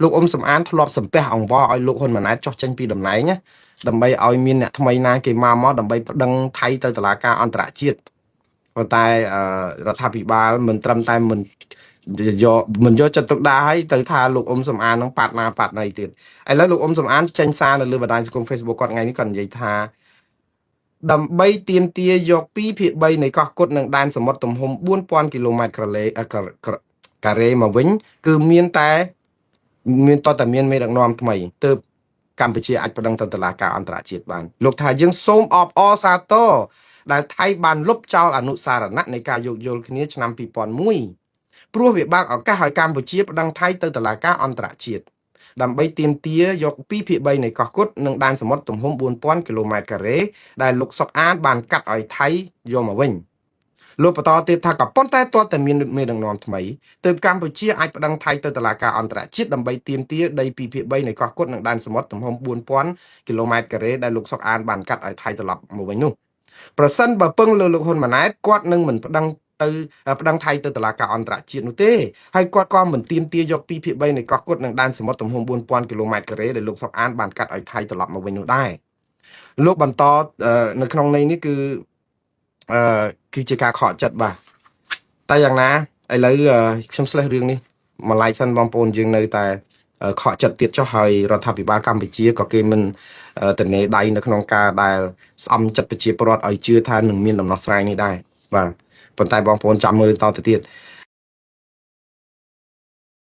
លោកអ៊ុំសំអានធ្លាប់សំពះអង្វរឲ្យលោកហ៊ុនម៉ាណែតចុះចេញពីតំណែងណាដើម្បីឲ្យមានអ្នកថ្មីណាគេមកដើម្បីប្តឹងថៃទៅតុលាការអន្តរជាតិប៉ុន្តែរដ្ឋាភិបាលមិនត្រឹមតែមិនយកមិនយកចិត្តទុកដាក់ឲ្យទៅថាលោកអ៊ុំសំអាននឹងប៉ាត់ណាប៉ាត់ណីទៀតឥឡូវលោកអ៊ុំសំអានចេញសារនៅលើបណ្ដាញសង្គម Facebook គាត់ថ្ងៃនេះគាត់និយាយថាដើម្បីទាមទារយក2ភាគ3នៃកោះគុតនិងដែនសមុទ្រទំហំ4000គីឡូម៉ែត្រក្រឡេការ៉េមកវិញគឺមានតែមានតតែមានមេដឹកនាំថ្មីទើបកម្ពុជាអាចប្តឹងទៅតុលាការអន្តរជាតិបានលោកថាយើងសូមអបអរសាទរដែលថៃបានលុបចោលអនុសារណៈនៃការយោគយល់គ្នាឆ្នាំ2001ព្រោះវាបើកឱកាសឲ្យកម្ពុជាប្តឹងថៃទៅតុលាការអន្តរជាតិដើម្បីទាមទារយក2ភាគ3នៃកោះគុតនិងដែនសមុទ្រទំហំ4000គីឡូម៉ែត្រការ៉េដែលលោកសុកអានបានកាត់ឲ្យថៃយកមកវិញលោកបន្តទៀតថាក៏ប៉ុន្តែទាល់តែមានមេដឹកនាំថ្មីទើបកម្ពុជាអាចប្តឹងថៃទៅតុលាការអន្តរជាតិដើម្បីទាមទារដី2ភាគ3នៃកោះគុតនិងដែនសមុទ្រទំហំ4000គីឡូម៉ែត្រការ៉េដែលលោកសុកអានបានកាត់ឲ្យថៃត្រឡប់មកវិញនោះប្រសិនបើពឹងលើលោកហ៊ុនម៉ាណែតគាត់នឹងមិនប្តឹងទៅប្តឹងថៃទៅតុលាការអន្តរជាតិនោះទេហើយគាត់ក៏មិនទាមទារយក2ភាគ3នៃកោះគុតនិងដែនសមុទ្រទំហំ4000គីឡូម៉ែត្រការ៉េដែលលោកសុកអានបានកាត់ឲ្យថៃត្រឡប់មកវិញនោះដែរលោកបន្តនៅក្នុងន័យនេះគឺគឺជាការខកចិត្តបាទតែយ៉ាងណាឥឡូវខ្ញុំស្លេះរឿងនេះមួយឡែកសិនបងប្អូនយើងនៅតែខកចិត្តទៀតចុះហើយរដ្ឋាភិបាលកម្ពុជាក៏គេមិនតនេដៃនៅក្នុងការដែលស្អំចិត្តប្រជាពលរដ្ឋឲ្យជឿថានឹងមានដំណោះស្រាយនេះដែរបាទប៉ុន្តែបងប្អូនចាំមើលតទៅទៀត